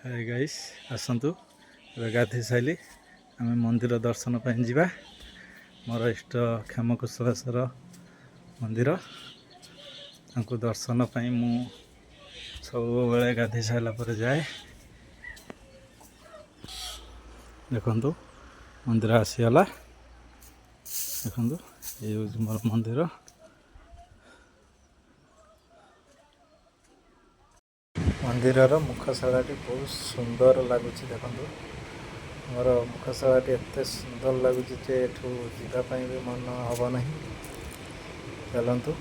ହାଏ guys, ଆସନ୍ତୁ, ଏବେ ଗାଧୋଇ ସାରିଲି। ଆମେ ମନ୍ଦିର ଦର୍ଶନ ପାଇଁ ଯିବା। ମୋର ଇଷ୍ଟ କ୍ଷମ କୁଶଳେଶ୍ୱର ମନ୍ଦିର, ତାଙ୍କୁ ଦର୍ଶନ ପାଇଁ ମୁଁ ସବୁବେଳେ ଗାଧୋଇ ସାରିଲା ପରେ ଯାଏ। ଦେଖନ୍ତୁ, ମନ୍ଦିର ଆସିଗଲା। ଦେଖନ୍ତୁ, ଏଇ ହେଉଛି ମୋର ମନ୍ଦିର। ମନ୍ଦିରର ମୁଖଶାଳାଟି ବହୁତ ସୁନ୍ଦର ଲାଗୁଛି। ଦେଖନ୍ତୁ, ମୋର ମୁଖଶାଳାଟି ଏତେ ସୁନ୍ଦର ଲାଗୁଛି ଯେ ଏଠୁ ଯିବା ପାଇଁ ବି ମନ ହେବ ନାହିଁ। ଚାଲନ୍ତୁ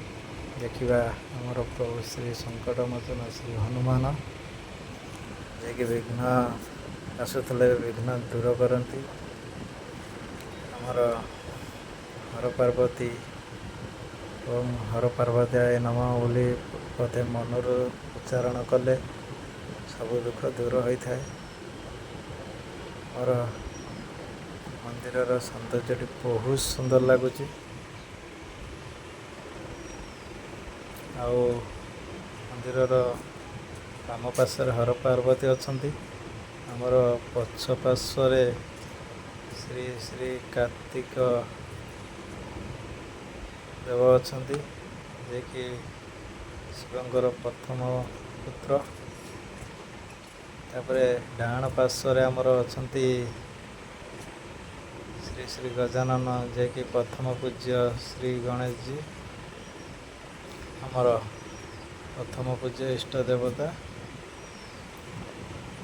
ଦେଖିବା ଆମର ପ୍ରଭୁ ଶ୍ରୀ ସଙ୍କଟମୋଚନ ଶ୍ରୀ ହନୁମାନ, ଯିଏକି ବିଘ୍ନ ଆସୁଥିଲେ ବିଘ୍ନ ଦୂର କରନ୍ତି। ଆମର ହର ପାର୍ବତୀ, ଓମ୍ ହର ପାର୍ବତୀୟ ନମଃ ବୋଲି ପଦେ ମନରୁ ଉଚ୍ଚାରଣ କଲେ ସବୁ ଦୁଃଖ ଦୂର ହୋଇଥାଏ। ମୋର ମନ୍ଦିରର ସୌନ୍ଦର୍ଯ୍ୟଟି ବହୁତ ସୁନ୍ଦର ଲାଗୁଛି। ଆଉ ମନ୍ଦିରର ବାମ ପାର୍ଶ୍ୱରେ ହର ପାର୍ବତୀ ଅଛନ୍ତି। ଆମର ପଛ ପାର୍ଶ୍ୱରେ ଶ୍ରୀ ଶ୍ରୀ କାର୍ତ୍ତିକ ଦେବ ଅଛନ୍ତି, ଯିଏକି ଶିବଙ୍କର ପ୍ରଥମ ପୁତ୍ର। ତାପରେ ଡାହାଣ ପାର୍ଶ୍ୱରେ ଆମର ଅଛନ୍ତି ଶ୍ରୀ ଶ୍ରୀ ଗଜାନନ, ଯିଏକି ପ୍ରଥମ ପୂଜ୍ୟ ଶ୍ରୀ ଗଣେଶଜୀ, ଆମର ପ୍ରଥମ ପୂଜ୍ୟ ଇଷ୍ଟ ଦେବତା।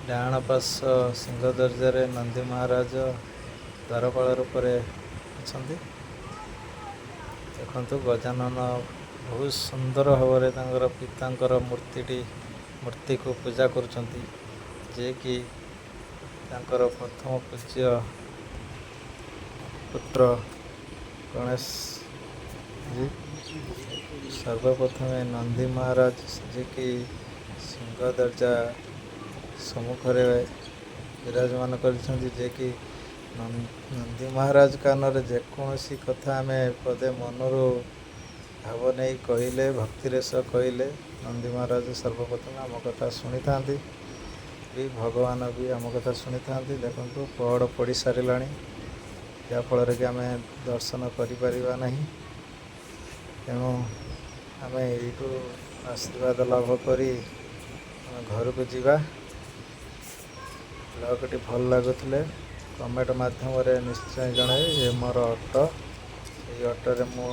ଡାହାଣ ପାର୍ଶ୍ୱ ସିଂହ ଦର୍ଜାରେ ନନ୍ଦୀ ମହାରାଜ ଦ୍ୱାରପାଳ ରୂପରେ ଅଛନ୍ତି। ଦେଖନ୍ତୁ, ଗଜାନନ ବହୁତ ସୁନ୍ଦର ଭାବରେ ତାଙ୍କର ପିତାଙ୍କର ମୂର୍ତ୍ତିକୁ ପୂଜା କରୁଛନ୍ତି, ଯିଏକି ତାଙ୍କର ପ୍ରଥମ ପୂଜ୍ୟ ପୁତ୍ର ଗଣେଶ ଜୀ। ସର୍ବପ୍ରଥମେ ନନ୍ଦୀ ମହାରାଜ, ଯିଏକି ସିଂହ ଦର୍ଜା ସମ୍ମୁଖରେ ବିରାଜମାନ କରିଛନ୍ତି, ଯିଏକି ନନ୍ଦୀ ମହାରାଜ କାନରେ ଯେକୌଣସି କଥା ଆମେ ପଦେ ମନରୁ ଭାବ ନେଇ କହିଲେ, ଭକ୍ତିରେ ସହ କହିଲେ, ନନ୍ଦୀ ମହାରାଜ ସର୍ବପ୍ରଥମେ ଆମ କଥା ଶୁଣିଥାନ୍ତି ବି, ଭଗବାନ ବି ଆମ କଥା ଶୁଣିଥାନ୍ତି। ଦେଖନ୍ତୁ, ପହଡ଼ ପଡ଼ି ସାରିଲାଣି, ଯାହାଫଳରେ କି ଆମେ ଦର୍ଶନ କରିପାରିବା ନାହିଁ। ତେଣୁ ଆମେ ଏଇଠୁ ଆଶୀର୍ବାଦ ଲାଭ କରି ଆମେ ଘରକୁ ଯିବା। ବ୍ଲଗ୍ଟି ଭଲ ଲାଗୁଥିଲେ କମେଣ୍ଟ ମାଧ୍ୟମରେ ନିଶ୍ଚୟ ଜଣାଇବେ। ଏ ମୋର ଅଟୋ। ଏଇ ଅଟୋରେ ମୁଁ